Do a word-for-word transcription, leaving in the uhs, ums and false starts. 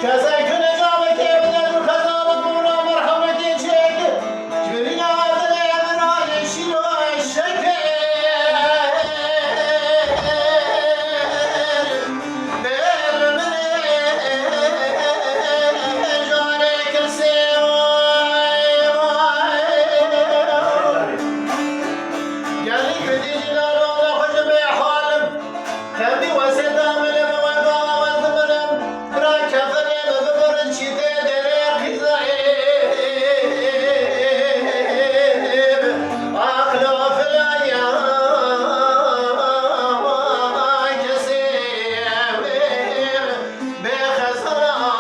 Kesek tune camekê bide du xezana mûna merhemekê çêkir. Ji birîna dilê min a yeşîl û şekir. Dil min ê carê kesê vay, vay. Gelî kurdî jî nalo de xwe ji bê halim. Tevdî wesêta min e, bi wenda we dimirim. Bira kefinê min bibirin çîtê derê qîzayê. Aqla filaya kesê bê xezana.